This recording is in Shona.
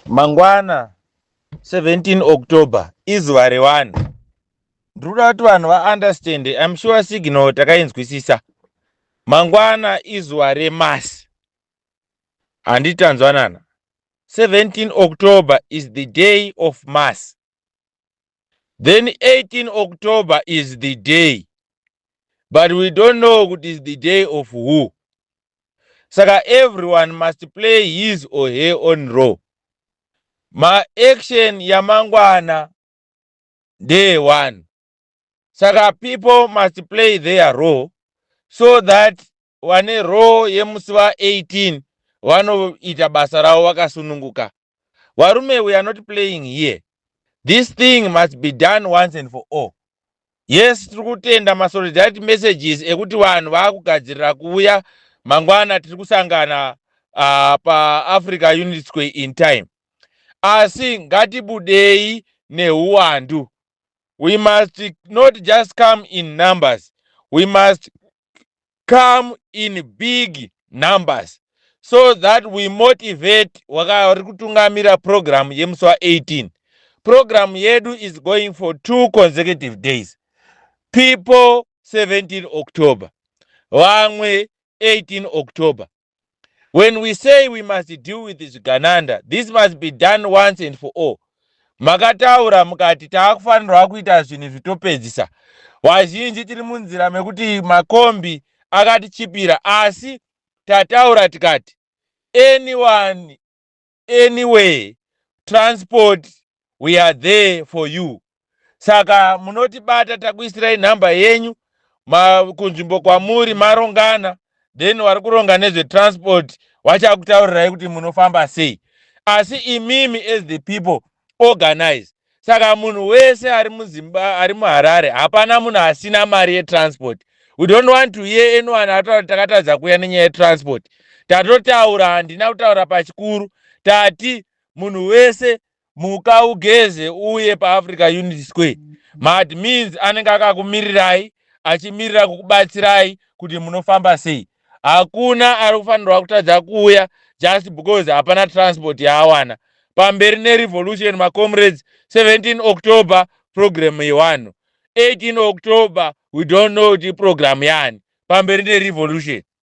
Mangwana 17 October izuva revanhu. Ndiri kuda kuti vanhu vaunderstand. I'm sure signal takainzwisisa. Mangwana izuva remass. Handiti tanzwanana? 17 October is the day of mass. Then 18 October is the day. But we don't know kuti is the day of who. Saka everyone must play his or her own role. Maaction yamangwana ndeyevanhu. Saka people must play their role so that vane role yemusi wa18 vanoita basa ravo vakasununguka. Varume, we are not playing here. This thing must be done once and for all. Yes, tiri kutenda masolidarity messages ekuti vanhu vaakugadzirira kuuya mangwana. Tiri kusangana paAfrica Unity Square in time, asi ngatibudei neuwandu. We must not just come in numbers, we must come in big numbers so that we motivate vari kutungamira program yemusi wa18. Program yedu is going for 2 consecutive days. People, 17 October, vamwe 18 October. When we say we must deal with zvigananda, this must be done once and for all. Makataura mukati taakufanirwa kuita zvinhu zvitopedzisa. Vazhinji tiri munzira mekuti makombi akatichipira, asi tataura tikati anyone, anyway, transport, we are there for you. Saka munotibata, takuisirai nhamba yenyu kunzvimbo kwamuri marongana, then vari kuronga nezvetransport vachakutaurirai kuti munofamba sei. Asi imimi as the people organize. Saka munhu wese ari muZimba, ari muHarare, hapana munhu asina mari yetransport. We don't want to hear anyone ataura kuti takatadza kuuya nenyaya yetransport. Tatotaura, handina kutaura pachikuru, tati munhu wese muka ugeze uye paAfrica Unity Square. Maadmins anenge akakumirirai, achimirira kukubatsirai kuti munofamba sei. Hakuna ari kufanirwa kutadza kuuya just because hapana transport yaawana. Pamberi nerevolution, macomrades. 17 October program yewanhu, 18 October we don't know kuti program yani. Pamberi nerevolution.